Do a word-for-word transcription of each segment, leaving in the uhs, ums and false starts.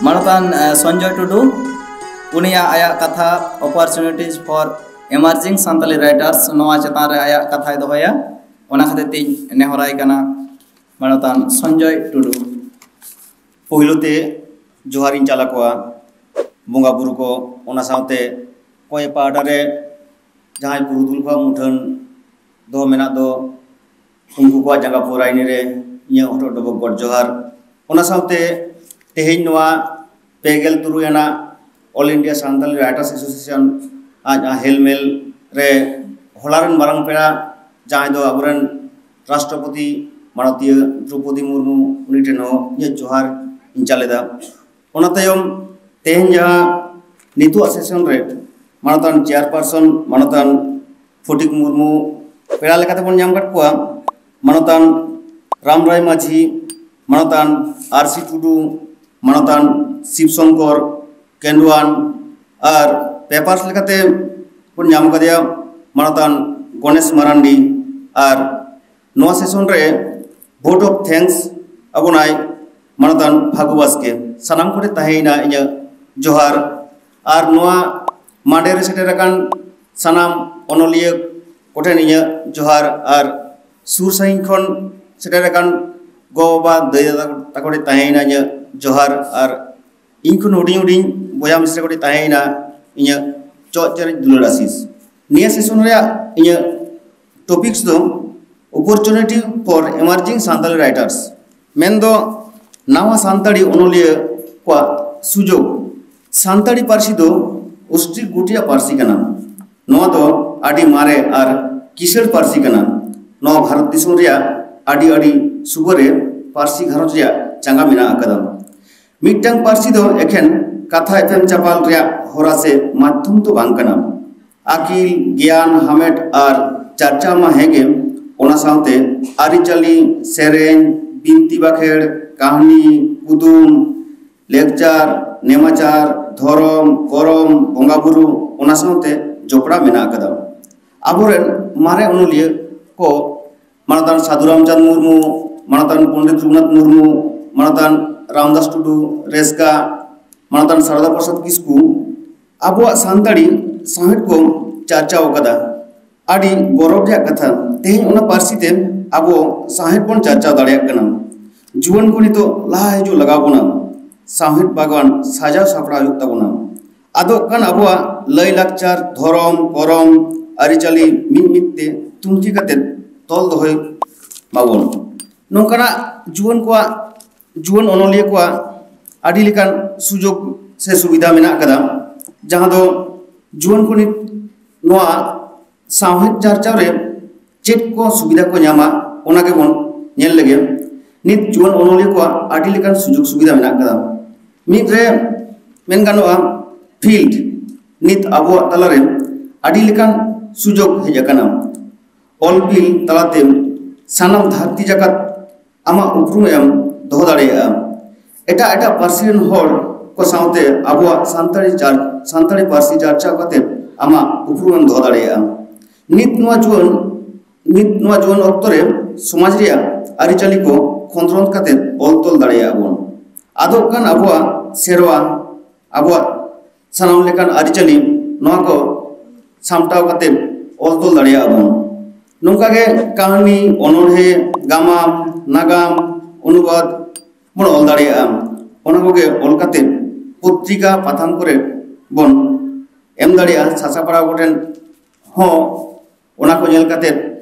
ᱢᱟᱱᱚᱛᱟᱱ ᱥᱚᱧᱡᱚᱭ ᱴᱩᱰᱩ, ᱩᱱᱤᱭᱟᱜ ᱟᱭᱟᱜ ᱠᱟᱛᱷᱟ Opportunities for Emerging Santali Writers ᱱᱚᱣᱟ ᱪᱮᱛᱟᱱ ᱨᱮ ᱟᱭᱟᱜ ᱠᱟᱛᱷᱟᱭ ᱫᱚᱦᱚᱭᱟ᱾ ᱚᱱᱟ ᱠᱷᱟᱹᱛᱤᱨ ᱛᱤᱧ ᱱᱮᱦᱚᱨᱟᱭ ᱠᱟᱱᱟ ᱢᱟᱱᱚᱛᱟᱱ ᱥᱚᱧᱡᱚᱭ ᱴᱩᱰᱩ᱾ ᱯᱳᱭᱞᱳ ᱛᱮ ᱡᱚᱦᱟᱨᱤᱧ ᱪᱟᱞ ᱟᱠᱚᱣᱟ ᱵᱚᱸᱜᱟ ᱵᱩᱨᱩ ᱠᱚ, ᱚᱱᱟ ᱥᱟᱶᱛᱮ ᱠᱚᱭ ᱯᱟᱦᱴᱟ ᱨᱮ ᱡᱟᱦᱟᱸᱭ ᱯᱩᱨᱩᱫᱷᱩᱞ ᱠᱚᱣᱟᱜ ᱢᱩᱴᱷᱟᱹᱱ ᱫᱚ ᱢᱮᱱᱟᱜ ᱫᱚ, ᱩᱱᱠᱩ ᱠᱚᱣᱟᱜ ᱡᱟᱸᱜᱟ ᱯᱚᱨᱟᱭᱱᱤ ᱨᱮ ᱤᱧᱟᱹᱜ ᱦᱚᱴᱚᱜ ᱰᱚᱵᱚᱜ ᱜᱚᱰ ᱡᱚᱦᱟᱨ᱾ ᱚᱱᱟ ᱥᱟᱶᱛᱮ ᱛᱮᱦᱮᱧ ᱱᱚᱣᱟ ᱯᱮ ᱜᱮᱞ ᱛᱩᱨᱩᱭ ᱟᱱᱟᱜ All India Santali Writers Association ᱟᱜ ᱦᱮᱞᱢᱮᱞ ᱨᱮ ᱦᱚᱞᱟ ᱨᱮᱱ ᱢᱟᱨᱟᱝ ᱯᱮᱲᱟ, ᱡᱟᱦᱟᱸᱭ ᱫᱚ ᱟᱵᱚᱨᱮᱱ ᱨᱟᱥᱴᱨᱚᱯᱚᱛᱤ ᱢᱟᱱᱚᱛᱤᱭᱟᱹ ᱫᱨᱚᱯᱚᱫᱤ ᱢᱩᱨᱢᱩ, ᱩᱱᱤ ᱴᱷᱮᱱ ᱦᱚᱸ ᱤᱧᱟᱹᱜ ᱡᱚᱦᱟᱨ ᱤᱧ ᱪᱟᱞ ᱮᱫᱟ᱾ ᱚᱱᱟ ᱛᱟᱭᱚᱢ ᱛᱮᱦᱮᱧ ᱡᱟᱦᱟᱸ ᱱᱤᱛᱚᱜ ᱥᱮᱥᱚᱱ ᱨᱮ ᱢᱟᱱᱚᱛᱟᱱ ᱪᱮᱭᱟᱨᱯᱟᱨᱥᱚᱱ ᱢᱟᱱᱚᱛᱟᱱ ᱯᱷᱚᱴᱤᱠ ᱢᱩᱨᱢᱩ, ᱯᱮᱲᱟ ᱞᱮᱠᱟᱛᱮ ᱵᱚᱱ ᱧᱟᱢ ᱟᱠᱟᱫ ᱠᱚᱣᱟ ᱢᱟᱱᱚᱛᱟᱱ ᱨᱟᱢᱨᱟᱭ ᱢᱟᱹᱡᱷᱤ, ᱢᱟᱱᱚᱛᱟᱱ ᱟᱨ ᱥᱤ ᱴᱩᱰᱩ, ᱢᱟᱱᱚᱛᱟᱱ ᱥᱤᱵ ᱥᱚᱝᱠᱚᱨ ᱠᱮᱱᱰᱣᱟᱱ, ᱟᱨ ᱯᱮᱯᱟᱨᱥ ᱞᱮᱠᱟᱛᱮ ᱵᱚᱱ ᱧᱟᱢ ᱟᱠᱟᱫᱮᱭᱟ ᱢᱟᱱᱚᱛᱟᱱ ᱜᱚᱱᱮᱥ ᱢᱟᱨᱟᱱᱰᱤ᱾ ᱟᱨ ᱱᱚᱣᱟ ᱥᱮᱥᱚᱱ ᱨᱮ vote of thanks ᱟᱵᱚᱱᱟᱭ ᱢᱟᱱᱚᱛᱟᱱ ᱯᱷᱟᱹᱜᱩ ᱵᱟᱥᱠᱮ᱾ ᱥᱟᱱᱟᱢ ᱠᱚᱴᱷᱮᱱ ᱛᱟᱦᱮᱸᱭᱮᱱᱟ ᱤᱧᱟᱹᱜ ᱡᱚᱦᱟᱨ᱾ ᱟᱨ ᱱᱚᱣᱟ ᱢᱟᱰᱮ ᱨᱮ ᱥᱮᱴᱮᱨ ᱟᱠᱟᱱ ᱥᱟᱱᱟᱢ ᱚᱱᱚᱞᱤᱭᱟᱹ ᱠᱚᱴᱷᱮᱱ ᱤᱧᱟᱹᱜ ᱡᱚᱦᱟᱨ᱾ ᱟᱨ ᱥᱩᱨ ᱥᱟᱺᱜᱤᱧ ᱠᱷᱚᱱ ᱥᱮᱴᱮᱨ ᱟᱠᱟᱱ ᱜᱚ ᱵᱟᱵᱟ, ᱫᱟᱹᱭ ᱫᱟᱫᱟ ᱛᱟᱠᱚ ᱴᱷᱮᱱ ᱛᱟᱦᱮᱸᱭᱮᱱᱟ ᱤᱧᱟᱹᱜ ᱡᱚᱦᱟᱨ᱾ ᱟᱨ ᱤᱧ ᱠᱷᱚᱱ ᱦᱩᱰᱤᱧ ᱦᱩᱰᱤᱧ ᱵᱚᱭᱦᱟ ᱢᱤᱥᱨᱟ ᱠᱚᱴᱷᱮᱱ ᱛᱟᱦᱮᱸᱭᱮᱱᱟ ᱤᱧᱟᱹᱜ ᱪᱚᱜ ᱪᱮᱨᱮᱡ ᱫᱩᱞᱟᱹᱲ ᱟᱥᱤᱥ᱾ ᱱᱤᱭᱟᱹ ᱥᱮᱥᱚᱱ ᱨᱮᱭᱟᱜ ᱤᱧᱟᱹᱜ topics ᱫᱚ Opportunity for Emerging Santali Writers, ᱢᱮᱱᱫᱚ ᱱᱟᱣᱟ ᱥᱟᱱᱛᱟᱲᱤ ᱚᱱᱚᱞᱤᱭᱟᱹ ᱠᱚᱣᱟᱜ ᱥᱩᱡᱳᱜᱽ᱾ ᱥᱟᱱᱛᱟᱲᱤ ᱯᱟᱹᱨᱥᱤ ᱫᱚ ᱚᱥᱴᱨᱤᱠ ᱜᱩᱴ ᱨᱮᱭᱟᱜ ᱯᱟᱹᱨᱥᱤ ᱠᱟᱱᱟ᱾ ᱱᱚᱣᱟ ᱫᱚ ᱟᱹᱰᱤ ᱢᱟᱨᱮ ᱟᱨ ᱠᱤᱥᱟᱹᱬ ᱯᱟᱹᱨᱥᱤ ᱠᱟᱱᱟ᱾ ᱱᱚᱣᱟ ᱵᱷᱟᱨᱚᱛ ᱫᱤᱥᱚᱢ ᱨᱮᱭᱟᱜ ᱟᱹᱰᱤ ᱟᱹᱰᱤ ᱥᱩᱵᱟᱹ ᱨᱮ ᱯᱟᱹᱨᱥᱤ ᱜᱷᱟᱨᱚᱸᱡᱽ ᱨᱮᱭᱟᱜ ᱪᱟᱸᱜᱟ ᱢᱮᱱᱟᱜ ᱟᱠᱟᱫᱟ᱾ ᱢᱤᱫᱴᱟᱝ ᱯᱟᱹᱨᱥᱤ ᱫᱚ ᱮᱠᱷᱮᱱ ᱠᱟᱛᱷᱟ ᱮᱯᱮᱢ ᱪᱟᱯᱟᱞ ᱨᱮᱭᱟᱜ ᱦᱚᱨᱟ ᱥᱮ ᱢᱟᱫᱽᱫᱷᱚᱢ ᱫᱚ ᱵᱟᱝ ᱠᱟᱱᱟ᱾ ᱟᱹᱠᱤᱞ, ᱜᱮᱭᱟᱱ ᱦᱟᱢᱮᱴ ᱟᱨ ᱪᱟᱨᱪᱟᱣ ᱢᱟ ᱦᱮᱸᱜᱮ, ᱚᱱᱟ ᱥᱟᱶᱛᱮ ᱟᱹᱨᱤᱪᱟᱹᱞᱤ, ᱥᱮᱨᱮᱧ, ᱵᱤᱱᱛᱤ ᱵᱟᱠᱷᱮᱲ, ᱠᱟᱹᱦᱱᱤ, ᱠᱩᱫᱩᱢ, ᱞᱮᱠᱪᱟᱨ, ᱱᱮᱢᱟᱪᱟᱨ, ᱫᱷᱚᱨᱚᱢ, ᱠᱚᱨᱚᱢ, ᱵᱚᱸᱜᱟ ᱵᱩᱨᱩ, ᱚᱱᱟ ᱥᱟᱶᱛᱮ ᱡᱚᱯᱲᱟᱣ ᱢᱮᱱᱟᱜ ᱟᱠᱟᱫᱟ᱾ ᱟᱵᱚᱨᱮᱱ ᱢᱟᱨᱮ ᱚᱱᱚᱞᱤᱭᱟᱹ ᱠᱚ ᱢᱟᱱᱚᱛᱟᱱ ᱥᱟᱹᱫᱷᱩ ᱨᱟᱢᱪᱟᱸᱫᱽ ᱢᱩᱨᱢᱩ, ᱢᱟᱱᱚᱛᱟᱱ ᱯᱚᱱᱰᱤᱛ ᱨᱚᱜᱷᱩᱱᱟᱛᱷ ᱢᱩᱨᱢᱩ, ᱢᱟᱱᱚᱛᱟᱱ ᱨᱟᱢᱫᱟᱥ ᱴᱩᱰᱩ, ᱨᱮᱥᱠᱟ, ᱢᱟᱱᱚᱛᱟᱱ ᱥᱟᱨᱚᱫᱟ ᱯᱨᱚᱥᱟᱫᱽ ᱠᱤᱥᱠᱩ ᱟᱵᱚᱣᱟᱜ ᱥᱟᱱᱛᱟᱲᱤ ᱥᱟᱶᱦᱮᱫ ᱠᱚ ᱪᱟᱨᱪᱟᱣ ᱟᱠᱟᱫᱟ᱾ ᱟᱹᱰᱤ ᱜᱚᱨᱚᱵᱽ ᱨᱮᱭᱟᱜ ᱠᱟᱛᱷᱟ, ᱛᱮᱦᱮᱧ ᱚᱱᱟ ᱯᱟᱹᱨᱥᱤ ᱛᱮ ᱟᱵᱚ ᱥᱟᱶᱦᱮᱫ ᱵᱚᱱ ᱪᱟᱨᱪᱟᱣ ᱫᱟᱲᱮᱭᱟᱜ ᱠᱟᱱᱟ᱾ ᱡᱩᱣᱟᱹᱱ ᱠᱚ ᱱᱤᱛᱚᱜ ᱞᱟᱦᱟ ᱦᱤᱡᱩᱜ ᱞᱟᱜᱟᱣ ᱵᱚᱱᱟ, ᱥᱟᱶᱦᱮᱫ ᱵᱟᱜᱽᱣᱟᱱ ᱥᱟᱡᱟᱣ ᱥᱟᱯᱲᱟᱣ ᱦᱩᱭᱩᱜ ᱛᱟᱵᱚᱱᱟ᱾ ᱟᱫᱚᱜ ᱠᱟᱱ ᱟᱵᱚᱣᱟᱜ ᱞᱟᱹᱭ ᱞᱟᱠᱪᱟᱨ, ᱫᱷᱚᱨᱚᱢ, ᱠᱚᱨᱚᱢ, ᱟᱹᱨᱤᱪᱟᱹᱞᱤ ᱢᱤᱫ ᱢᱤᱫ ᱛᱮ ᱛᱩᱱᱠᱷᱤ ᱠᱟᱛᱮ ᱛᱚᱞ ᱫᱚᱦᱚᱭ ᱢᱟᱵᱚᱱ᱾ ᱱᱚᱝᱠᱟᱱᱟᱜ ᱡᱩᱣᱟᱹᱱ ᱠᱚᱣᱟᱜ, ᱡᱩᱣᱟᱹᱱ ᱚᱱᱚᱞᱤᱭᱟᱹ ᱠᱚᱣᱟᱜ ᱟᱹᱰᱤ ᱞᱮᱠᱟᱱ ᱥᱩᱡᱳᱜᱽ ᱥᱮ ᱥᱩᱵᱤᱫᱷᱟ ᱢᱮᱱᱟᱜ ᱟᱠᱟᱫᱟ, ᱡᱟᱦᱟᱸ ᱫᱚ ᱡᱩᱣᱟᱹᱱ ᱠᱚ ᱱᱤᱛ ᱱᱚᱣᱟ ᱥᱟᱶᱦᱮᱫ ᱪᱟᱨᱪᱟᱣ ᱨᱮ ᱪᱮᱫ ᱠᱚ ᱥᱩᱵᱤᱫᱷᱟ ᱠᱚ ᱧᱟᱢᱟ, ᱚᱱᱟ ᱜᱮᱵᱚᱱ ᱧᱮᱞ ᱞᱮᱜᱮ᱾ ᱱᱤᱛ ᱡᱩᱣᱟᱹᱱ ᱚᱱᱚᱞᱤᱭᱟᱹ ᱠᱚᱣᱟᱜ ᱟᱹᱰᱤ ᱞᱮᱠᱟᱱ ᱥᱩᱡᱳᱜᱽ ᱥᱩᱵᱤᱫᱷᱟ ᱢᱮᱱᱟᱜ ᱟᱠᱟᱫᱟ᱾ ᱢᱤᱫ ᱨᱮ ᱢᱮᱱ ᱜᱟᱱᱚᱜᱼᱟ, ᱯᱷᱤᱞᱰ ᱱᱤᱛ ᱟᱵᱚᱣᱟᱜ ᱛᱟᱞᱟᱨᱮ ᱟᱹᱰᱤ ᱞᱮᱠᱟᱱ ᱥᱩᱡᱳᱜᱽ ᱦᱮᱡ ᱟᱠᱟᱱᱟ᱾ ᱚᱞ ᱵᱤᱞ ᱛᱟᱞᱟᱛᱮ ᱥᱟᱱᱟᱢ ᱫᱷᱟᱹᱨᱛᱤ ᱡᱟᱠᱟᱛ ᱟᱢᱟᱜ ᱩᱯᱨᱩᱢ ᱮᱢ ᱫᱚᱦᱚ ᱫᱟᱲᱮᱭᱟᱜᱼᱟ᱾ ᱮᱴᱟᱜ ᱮᱴᱟᱜ ᱯᱟᱹᱨᱥᱤ ᱨᱮᱱ ᱦᱚᱲ ᱠᱚ ᱥᱟᱶᱛᱮ ᱟᱵᱚᱣᱟᱜ ᱥᱟᱱᱛᱟᱲᱤ ᱪᱟᱨ-, ᱥᱟᱱᱛᱟᱲᱤ ᱯᱟᱹᱨᱥᱤ ᱪᱟᱨᱪᱟᱣ ᱠᱟᱛᱮ ᱟᱢᱟᱜ ᱩᱯᱨᱩᱢ ᱮᱢ ᱫᱚᱦᱚ ᱫᱟᱲᱮᱭᱟᱜᱼᱟ᱾ ᱱᱤᱛ ᱱᱚᱣᱟ ᱡᱩᱣᱟᱹᱱ, ᱱᱤᱛ ᱱᱚᱣᱟ ᱡᱩᱣᱟᱹᱱ ᱚᱠᱛᱚ ᱨᱮ ᱥᱚᱢᱟᱡᱽ ᱨᱮᱭᱟᱜ ᱟᱹᱨᱤᱪᱟᱹᱞᱤ ᱠᱚ ᱠᱷᱚᱸᱫᱽᱨᱚᱸᱫᱽ ᱠᱟᱛᱮ ᱚᱞ ᱛᱚᱞ ᱫᱟᱲᱮᱭᱟᱜᱼᱟ ᱵᱚᱱ᱾ ᱟᱫᱚᱜ ᱠᱟᱱ ᱟᱵᱚᱣᱟᱜ ᱥᱮᱨᱣᱟ, ᱟᱵᱚᱣᱟᱜ ᱥᱟᱱᱟᱢ ᱞᱮᱠᱟᱱ ᱟᱹᱨᱤᱪᱟᱹᱞᱤ, ᱱᱚᱣᱟ ᱠᱚ ᱥᱟᱢᱴᱟᱣ ᱠᱟᱛᱮ ᱚᱞ ᱛᱚᱞ ᱫᱟᱲᱮᱭᱟᱜᱼᱟ ᱵᱚᱱ᱾ ᱱᱚᱝᱠᱟ ᱜᱮ ᱠᱟᱹᱦᱱᱤ, ᱚᱱᱚᱬᱦᱮ, ᱜᱟᱢᱟᱢ, ᱱᱟᱜᱟᱢ, ᱚᱱᱩᱵᱟᱫ ᱵᱚᱱ ᱚᱞ ᱫᱟᱲᱮᱭᱟᱜᱼᱟ᱾ ᱚᱱᱟ ᱠᱚᱜᱮ ᱚᱞ ᱠᱟᱛᱮ ᱯᱚᱛᱨᱤᱠᱟ, ᱯᱟᱛᱷᱟᱢ ᱠᱚᱨᱮ ᱵᱚᱱ ᱮᱢ ᱫᱟᱲᱮᱭᱟᱜᱼᱟ᱾ ᱥᱟᱥᱟᱯᱲᱟᱣ ᱠᱚᱴᱷᱮᱱ ᱦᱚᱸ ᱚᱱᱟ ᱠᱚ ᱧᱮᱞ ᱠᱟᱛᱮ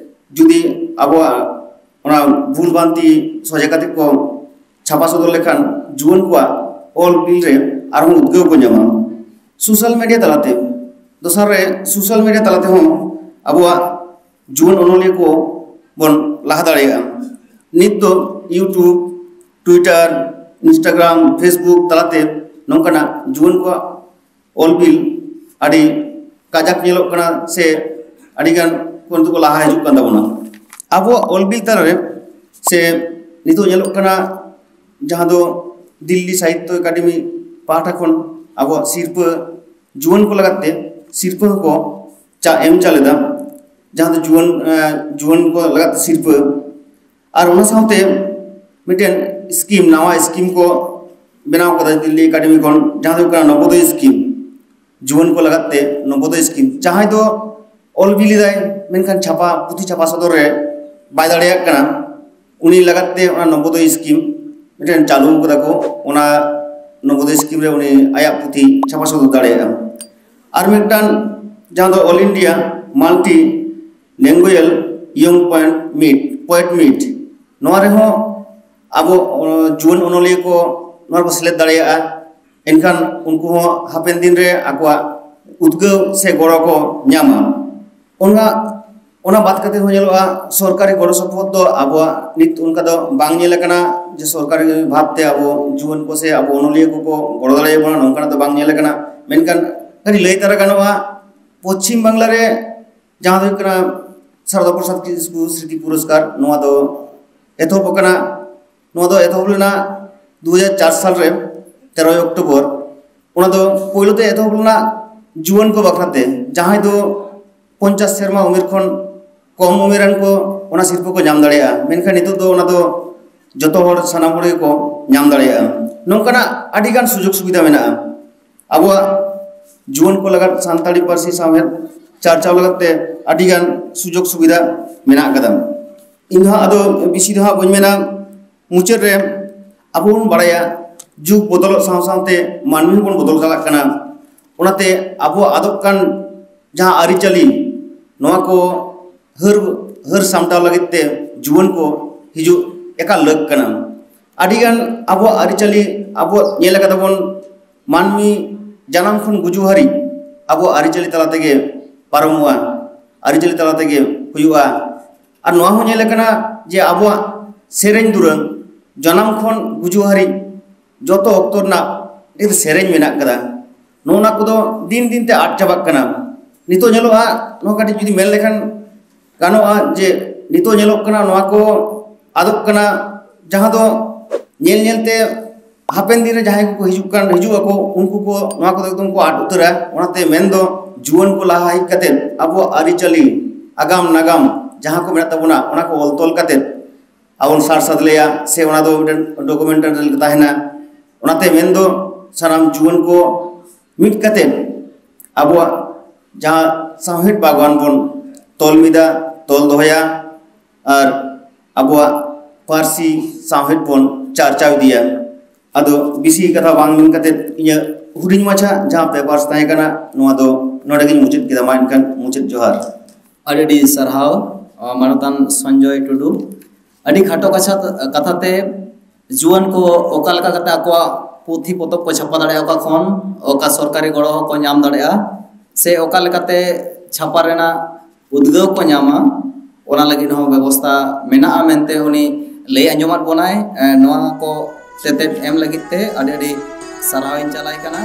ᱡᱩᱫᱤ ᱟᱵᱚᱣᱟᱜ ᱚᱱᱟ ᱵᱷᱩᱞ ᱵᱷᱨᱟᱱᱛᱤ ᱥᱚᱡᱷᱮ ᱠᱟᱛᱮ ᱠᱚ ᱪᱷᱟᱯᱟ ᱥᱚᱫᱚᱨ ᱞᱮᱠᱷᱟᱱ ᱡᱩᱣᱟᱹᱱ ᱠᱚᱣᱟᱜ ᱚᱞ ᱵᱤᱞ ᱨᱮ ᱟᱨᱦᱚᱸ ᱩᱫᱽᱜᱟᱹᱣ ᱠᱚ ᱧᱟᱢᱟ᱾ ᱥᱳᱥᱟᱞ ᱢᱤᱰᱤᱭᱟ ᱛᱟᱞᱟᱛᱮ, ᱫᱚᱥᱟᱨ ᱨᱮ ᱥᱳᱥᱟᱞ ᱢᱤᱰᱤᱭᱟ ᱛᱟᱞᱟ ᱛᱮᱦᱚᱸ ᱟᱵᱚᱣᱟᱜ ᱡᱩᱣᱟᱹᱱ ᱚᱱᱚᱞᱤᱭᱟᱹ ᱠᱚ ᱵᱚᱱ ᱞᱟᱦᱟ ᱫᱟᱲᱮᱭᱟᱜᱼᱟ᱾ ᱱᱤᱛ ᱫᱚ YouTube, Twitter, Instagram, Facebook ᱛᱟᱞᱟᱛᱮ ᱱᱚᱝᱠᱟᱱᱟᱜ ᱡᱩᱣᱟᱹᱱ ᱠᱚᱣᱟᱜ ᱚᱞ ᱵᱤᱞ ᱟᱹᱰᱤ ᱠᱟᱡᱟᱠ ᱧᱮᱞᱚᱜ ᱠᱟᱱᱟ, ᱥᱮ ᱟᱹᱰᱤᱜᱟᱱ ᱠᱚ ᱱᱤᱛᱚᱜ ᱠᱚ ᱞᱟᱦᱟ ᱦᱤᱡᱩᱜ ᱠᱟᱱ ᱛᱟᱵᱚᱱᱟ᱾ ᱟᱵᱚᱣᱟᱜ ᱚᱞ ᱵᱤᱞ ᱛᱟᱞᱟᱨᱮ ᱥᱮ ᱱᱤᱛᱚᱜ ᱧᱮᱞᱚᱜ ᱠᱟᱱᱟ, ᱡᱟᱦᱟᱸ ᱫᱚ ᱫᱤᱞᱞᱤ ᱥᱟᱦᱤᱛᱛᱚ ᱮᱠᱟᱰᱮᱢᱤ ᱯᱟᱦᱴᱟ ᱠᱷᱚᱱ ᱟᱵᱚᱣᱟᱜ ᱥᱤᱨᱯᱟᱹ ᱡᱩᱣᱟᱹᱱ ᱠᱚ ᱞᱟᱜᱟᱫ ᱛᱮ ᱥᱤᱨᱯᱟᱹ ᱦᱚᱸᱠᱚ ᱪᱟ ᱮᱢ ᱪᱟᱞ ᱮᱫᱟ, ᱡᱟᱦᱟᱸ ᱫᱚ ᱡᱩᱣᱟᱹᱱ, ᱮᱸ, ᱡᱩᱣᱟᱹᱱ ᱠᱚ ᱞᱟᱜᱟᱫ ᱛᱮ ᱥᱤᱨᱯᱟᱹ᱾ ᱟᱨ ᱚᱱᱟ ᱥᱟᱶᱛᱮ ᱢᱤᱫᱴᱮᱱ ᱥᱠᱤᱢ, ᱱᱟᱣᱟ ᱥᱠᱤᱢ ᱠᱚ ᱵᱮᱱᱟᱣ ᱠᱟᱫᱟ ᱫᱤᱞᱞᱤ ᱮᱠᱟᱰᱮᱢᱤ ᱠᱷᱚᱱ, ᱡᱟᱦᱟᱸ ᱫᱚ ᱦᱩᱭᱩᱜ ᱠᱟᱱᱟ ᱱᱚᱵᱳᱫᱚᱭ ᱥᱠᱤᱢ, ᱡᱩᱣᱟᱹᱱ ᱠᱚ ᱞᱟᱜᱟᱫ ᱛᱮ ᱱᱚᱵᱳᱫᱚᱭ ᱥᱠᱤᱢ᱾ ᱡᱟᱦᱟᱸᱭ ᱫᱚ ᱚᱞ ᱵᱤᱞᱤ ᱫᱟᱭ, ᱢᱮᱱᱠᱷᱟᱱ ᱪᱷᱟᱯᱟ, ᱯᱩᱛᱷᱤ ᱪᱷᱟᱯᱟ ᱥᱚᱫᱚᱨ ᱨᱮ ᱵᱟᱭ ᱫᱟᱲᱮᱭᱟᱜ ᱠᱟᱱᱟ, ᱩᱱᱤ ᱞᱟᱜᱟᱫ ᱛᱮ ᱚᱱᱟ ᱱᱚᱵᱳᱫᱚᱭ ᱥᱠᱤᱢ ᱢᱤᱫᱴᱮᱱ ᱪᱟᱹᱞᱩ ᱠᱟᱫᱟ ᱠᱚ᱾ ᱚᱱᱟ ᱱᱚᱵᱳᱫᱚᱭ ᱥᱠᱤᱢ ᱨᱮ ᱩᱱᱤ ᱟᱭᱟᱜ ᱯᱩᱛᱷᱤ ᱪᱷᱟᱯᱟ ᱥᱚᱫᱚᱨ ᱫᱟᱲᱮᱭᱟᱜᱼᱟ᱾ ᱟᱨ ᱢᱤᱫᱴᱟᱝ, ᱡᱟᱦᱟᱸ ᱫᱚ All India Multi Lingual Young Poet Meet, Poet Meet, ᱱᱚᱣᱟ ᱨᱮᱦᱚᱸ ᱟᱵᱚ, ᱚ, ᱡᱩᱣᱟᱹᱱ ᱚᱱᱚᱞᱤᱭᱟᱹ ᱠᱚ ᱱᱚᱣᱟ ᱨᱮᱠᱚ ᱥᱮᱞᱮᱫ ᱫᱟᱲᱮᱭᱟᱜᱼᱟ᱾ ᱮᱱᱠᱷᱟᱱ ᱩᱱᱠᱩ ᱦᱚᱸ ᱦᱟᱯᱮᱱ ᱫᱤᱱ ᱨᱮ ᱟᱠᱚᱣᱟᱜ ᱩᱫᱽᱜᱟᱹᱣ ᱥᱮ ᱜᱚᱲᱚ ᱠᱚ ᱧᱟᱢᱟ᱾ ᱚᱱᱟ, ᱚᱱᱟ ᱵᱟᱫ ᱠᱟᱛᱮ ᱦᱚᱸ ᱧᱮᱞᱚᱜᱼᱟ, ᱥᱚᱨᱠᱟᱨᱤ ᱜᱚᱲᱚ ᱥᱚᱯᱚᱦᱚᱫ ᱫᱚ ᱟᱵᱚᱣᱟᱜ ᱱᱤᱛ ᱚᱱᱠᱟ ᱫᱚ ᱵᱟᱝ ᱧᱮᱞ ᱟᱠᱟᱱᱟ ᱡᱮ ᱥᱚᱨᱠᱟᱨᱤ ᱵᱷᱟᱵᱽᱛᱮ ᱟᱵᱚ ᱡᱩᱣᱟᱹᱱ ᱠᱚ ᱥᱮ ᱟᱵᱚ ᱚᱱᱚᱞᱤᱭᱟᱹ ᱠᱚᱠᱚ ᱜᱚᱲᱚ ᱫᱟᱲᱮᱭᱟᱵᱚᱱᱟ, ᱱᱚᱝᱠᱟᱱᱟᱜ ᱫᱚ ᱵᱟᱝ ᱧᱮᱞ ᱟᱠᱟᱱᱟ᱾ ᱢᱮᱱᱠᱷᱟᱱ ᱠᱟᱹᱴᱤᱡ ᱞᱟᱹᱭ ᱛᱟᱨᱟ ᱜᱟᱱᱚᱜᱼᱟ, ᱯᱚᱪᱷᱤᱢ ᱵᱟᱝᱞᱟ ᱨᱮ ᱡᱟᱦᱟᱸ ᱫᱚ ᱦᱩᱭᱩᱜ ᱠᱟᱱᱟ ᱥᱟᱨᱚᱫᱟ ᱯᱨᱚᱥᱟᱫᱽ ᱠᱤᱥᱠᱩ ᱥᱢᱨᱤᱛᱤ ᱯᱩᱨᱚᱥᱠᱟᱨ, ᱱᱚᱣᱟ ᱫᱚ ᱮᱛᱚᱦᱚᱵ ᱟᱠᱟᱱᱟ᱾ ᱱᱚᱣᱟ ᱫᱚ ᱮᱛᱚᱦᱚᱵ ᱞᱮᱱᱟ ᱫᱩ ᱦᱟᱡᱟᱨ ᱪᱟᱨ ᱥᱟᱞ ᱨᱮ, ᱛᱮᱨᱚᱭ ᱚᱠᱴᱳᱵᱚᱨ᱾ ᱚᱱᱟ ᱫᱚ ᱯᱳᱭᱞᱳ ᱛᱮ ᱮᱛᱚᱦᱚᱵ ᱞᱮᱱᱟ ᱡᱩᱣᱟᱹᱱ ᱠᱚ ᱵᱟᱠᱷᱨᱟ ᱛᱮ, ᱡᱟᱦᱟᱸᱭ ᱫᱚ ᱯᱚᱧᱪᱟᱥ ᱥᱮᱨᱢᱟ ᱩᱢᱮᱨ ᱠᱷᱚᱱ ᱠᱚᱢ ᱩᱢᱮᱨᱟᱱ ᱠᱚ ᱚᱱᱟ ᱥᱤᱨᱯᱟᱹ ᱠᱚ ᱧᱟᱢ ᱫᱟᱲᱮᱭᱟᱜᱼᱟ᱾ ᱢᱮᱱᱠᱷᱟᱱ ᱱᱤᱛᱚᱜ ᱫᱚ ᱚᱱᱟ ᱫᱚ ᱡᱚᱛᱚ ᱦᱚᱲ, ᱥᱟᱱᱟᱢ ᱦᱚᱲ ᱜᱮᱠᱚ ᱧᱟᱢ ᱫᱟᱲᱮᱭᱟᱜᱼᱟ᱾ ᱱᱚᱝᱠᱟᱱᱟᱜ ᱟᱹᱰᱤᱜᱟᱱ ᱥᱩᱡᱳᱜᱽ ᱥᱩᱵᱤᱫᱷᱟ ᱢᱮᱱᱟᱜᱼᱟ᱾ ᱟᱵᱚᱣᱟᱜ ᱡᱩᱣᱟᱹᱱ ᱠᱚ ᱞᱟᱜᱟᱫ ᱥᱟᱱᱛᱟᱲᱤ ᱯᱟᱹᱨᱥᱤ ᱥᱟᱶᱦᱮᱫ ᱪᱟᱨᱪᱟᱣ ᱞᱟᱜᱟᱫ ᱛᱮ ᱟᱹᱰᱤᱜᱟᱱ ᱥᱩᱡᱳᱜᱽ ᱥᱩᱵᱤᱫᱷᱟ ᱢᱮᱱᱟᱜ ᱟᱠᱟᱫᱟ᱾ ᱤᱧ ᱫᱚ ᱦᱟᱸᱜ ᱟᱫᱚ ᱵᱮᱥᱤ ᱫᱚ ᱦᱟᱸᱜ ᱵᱟᱹᱧ ᱢᱮᱱᱟ, ᱢᱩᱪᱟᱹᱫ ᱨᱮ ᱟᱵᱚ ᱵᱚᱱ ᱵᱟᱲᱟᱭᱟ, ᱡᱩᱜᱽ ᱵᱚᱫᱚᱞᱚᱜ ᱥᱟᱶ ᱥᱟᱶᱛᱮ ᱢᱟᱹᱱᱢᱤ ᱦᱚᱸᱵᱚᱱ ᱵᱚᱫᱚᱞ ᱪᱟᱞᱟᱜ ᱠᱟᱱᱟ᱾ ᱚᱱᱟᱛᱮ ᱟᱵᱚᱣᱟᱜ ᱟᱫᱚᱜ ᱠᱟᱱ ᱡᱟᱦᱟᱸ ᱟᱹᱨᱤᱪᱟᱹᱞᱤ, ᱱᱚᱣᱟ ᱠᱚ ᱦᱟᱹᱨ, ᱦᱟᱹᱨ ᱥᱟᱢᱴᱟᱣ ᱞᱟᱹᱜᱤᱫ ᱛᱮ ᱡᱩᱣᱟᱹᱱ ᱠᱚ ᱦᱤᱡᱩᱜ ᱮᱠᱟᱞ ᱞᱟᱹᱠ ᱠᱟᱱᱟ᱾ ᱟᱹᱰᱤᱜᱟᱱ ᱟᱵᱚᱣᱟᱜ ᱟᱹᱨᱤᱪᱟᱹᱞᱤ, ᱟᱵᱚ ᱧᱮᱞ ᱟᱠᱟᱫᱟ ᱵᱚᱱ, ᱢᱟᱹᱱᱢᱤ ᱡᱟᱱᱟᱢ ᱠᱷᱚᱱ ᱜᱩᱡᱩᱜ ᱦᱟᱹᱨᱤᱡ ᱟᱵᱚᱣᱟᱜ ᱟᱹᱨᱤᱪᱟᱹᱞᱤ ᱛᱟᱞᱟ ᱛᱮᱜᱮ ᱯᱟᱨᱚᱢᱚᱜᱼᱟ, ᱟᱹᱨᱤᱪᱟᱹᱞᱤ ᱛᱟᱞᱟ ᱛᱮᱜᱮ ᱦᱩᱭᱩᱜᱼᱟ᱾ ᱟᱨ ᱱᱚᱣᱟ ᱦᱚᱸ ᱧᱮᱞ ᱟᱠᱟᱱᱟ ᱡᱮ ᱟᱵᱚᱣᱟᱜ ᱥᱮᱨᱮᱧ ᱫᱩᱨᱟᱹᱝ ᱡᱟᱱᱟᱢ ᱠᱷᱚᱱ ᱜᱩᱡᱩᱜ ᱦᱟᱹᱨᱤᱡ ᱡᱚᱛᱚ ᱚᱠᱛᱚ ᱨᱮᱱᱟᱜ ᱢᱤᱫᱴᱮᱱ ᱥᱮᱨᱮᱧ ᱢᱮᱱᱟᱜ ᱠᱟᱫᱟ᱾ ᱱᱚᱜᱼᱚ ᱱᱚᱣᱟ ᱠᱚᱫᱚ ᱫᱤᱱ ᱫᱤᱱ ᱛᱮ ᱟᱫ ᱪᱟᱵᱟᱜ ᱠᱟᱱᱟ᱾ ᱱᱤᱛᱚᱜ ᱧᱮᱞᱚᱜᱼᱟ, ᱱᱚᱣᱟ ᱠᱟᱹᱴᱤᱡ ᱡᱩᱫᱤ ᱢᱮᱱ ᱞᱮᱠᱷᱟᱱ ᱜᱟᱱᱚᱜᱼᱟ ᱡᱮ ᱱᱤᱛᱚᱜ ᱧᱮᱞᱚᱜ ᱠᱟᱱᱟ, ᱱᱚᱣᱟ ᱠᱚ ᱟᱫᱚᱜ ᱠᱟᱱᱟ, ᱡᱟᱦᱟᱸ ᱫᱚ ᱧᱮᱞ ᱧᱮᱞ ᱛᱮ ᱦᱟᱯᱮᱱ ᱫᱤᱱ ᱨᱮ ᱡᱟᱦᱟᱸᱭ ᱠᱚᱠᱚ ᱦᱤᱡᱩᱜ ᱠᱟᱱ, ᱦᱤᱡᱩᱜ ᱟᱠᱚ, ᱩᱱᱠᱩ ᱠᱚ ᱱᱚᱣᱟ ᱠᱚᱫᱚ ᱮᱠᱫᱚᱢ ᱠᱚ ᱟᱫ ᱩᱛᱟᱹᱨᱟ᱾ ᱚᱱᱟᱛᱮ ᱢᱮᱱᱫᱚ, ᱡᱩᱣᱟᱹᱱ ᱠᱚ ᱞᱟᱦᱟ ᱦᱮᱡ ᱠᱟᱛᱮ ᱟᱵᱚᱣᱟᱜ ᱟᱹᱨᱤᱪᱟᱹᱞᱤ, ᱟᱜᱟᱢ ᱱᱟᱜᱟᱢ ᱡᱟᱦᱟᱸ ᱠᱚ ᱢᱮᱱᱟᱜ ᱛᱟᱵᱚᱱᱟ, ᱚᱱᱟ ᱠᱚ ᱚᱞ ᱛᱚᱞ ᱠᱟᱛᱮ ᱟᱵᱚ ᱵᱚᱱ ᱥᱟᱨ ᱥᱟᱫᱽᱞᱮᱭᱟ, ᱥᱮ ᱚᱱᱟ ᱫᱚ ᱢᱤᱫᱴᱮᱱ ᱰᱚᱠᱩᱢᱮᱱᱴᱟᱨᱤ ᱞᱮᱠᱟ ᱛᱟᱦᱮᱱᱟ᱾ ᱚᱱᱟᱛᱮ ᱢᱮᱱᱫᱚ, ᱥᱟᱱᱟᱢ ᱡᱩᱣᱟᱹᱱ ᱠᱚ ᱢᱤᱫ ᱠᱟᱛᱮ ᱟᱵᱚᱣᱟᱜ ᱡᱟᱦᱟᱸ ᱥᱟᱶᱦᱮᱫ ᱵᱟᱜᱽᱣᱟᱱ ᱵᱚᱱ ᱛᱚᱞ ᱢᱤᱫᱟ, ᱛᱚᱞ ᱫᱚᱦᱚᱭᱟ, ᱟᱨ ᱟᱵᱚᱣᱟᱜ ᱯᱟᱹᱨᱥᱤ ᱥᱟᱶᱦᱮᱫ ᱵᱚᱱ ᱪᱟᱨᱪᱟᱣ ᱤᱫᱤᱭᱟ᱾ ᱟᱫᱚ ᱵᱮᱥᱤ ᱠᱟᱛᱷᱟ ᱵᱟᱝ ᱢᱮᱱ ᱠᱟᱛᱮ, ᱤᱧᱟᱹᱜ ᱦᱩᱰᱤᱧ ᱢᱟᱪᱷᱟ ᱡᱟᱦᱟᱸ ᱯᱮᱯᱟᱨᱥ ᱛᱟᱦᱮᱸ ᱠᱟᱱᱟ, ᱱᱚᱣᱟ ᱫᱚ ᱱᱚᱰᱮ ᱜᱤᱧ ᱢᱩᱪᱟᱹᱫ ᱠᱮᱫᱟ᱾ ᱢᱟ ᱮᱱᱠᱷᱟᱱ ᱢᱩᱪᱟᱹᱫ ᱡᱚᱦᱟᱨ᱾ ᱟᱹᱰᱤ ᱟᱹᱰᱤ ᱥᱟᱨᱦᱟᱣ, ᱟᱸ, ᱢᱟᱱᱚᱛᱟᱱ ᱥᱚᱧᱡᱚᱭ ᱴᱩᱰᱩ᱾ ᱟᱹᱰᱤ ᱠᱷᱟᱴᱚ ᱠᱟᱪᱷᱟ ᱠᱟᱛᱷᱟ ᱛᱮ, ᱡᱩᱣᱟᱹᱱ ᱠᱚ ᱚᱠᱟ ᱞᱮᱠᱟ ᱠᱟᱛᱮ ᱟᱠᱚᱣᱟᱜ ᱯᱩᱛᱷᱤ ᱯᱚᱛᱚᱵ ᱠᱚ ᱪᱷᱟᱯᱟ ᱫᱟᱲᱮᱭᱟᱜᱼᱟ, ᱚᱠᱟ ᱠᱷᱚᱱ ᱚᱠᱟ ᱥᱚᱨᱠᱟᱨᱤ ᱜᱚᱲᱚ ᱦᱚᱸᱠᱚ ᱧᱟᱢ ᱫᱟᱲᱮᱭᱟᱜᱼᱟ, ᱥᱮ ᱚᱠᱟ ᱞᱮᱠᱟᱛᱮ ᱪᱷᱟᱯᱟ ᱨᱮᱱᱟᱜ ᱩᱫᱽᱜᱟᱹᱣ ᱠᱚ ᱧᱟᱢᱟ, ᱚᱱᱟ ᱞᱟᱹᱜᱤᱫ ᱦᱚᱸ ᱵᱮᱵᱚᱥᱛᱷᱟ ᱢᱮᱱᱟᱜᱼᱟ ᱢᱮᱱᱛᱮ ᱩᱱᱤ ᱞᱟᱹᱭ ᱟᱸᱡᱚᱢᱟᱫ ᱵᱚᱱᱟᱭ᱾ ᱮᱸ, ᱱᱚᱣᱟ ᱠᱚ ᱛᱮᱛᱮᱫ ᱮᱢ ᱞᱟᱹᱜᱤᱫ ᱛᱮ ᱟᱹᱰᱤ ᱟᱹᱰᱤ ᱥᱟᱨᱦᱟᱣ ᱤᱧ ᱪᱟᱞᱟᱭ ᱠᱟᱱᱟ᱾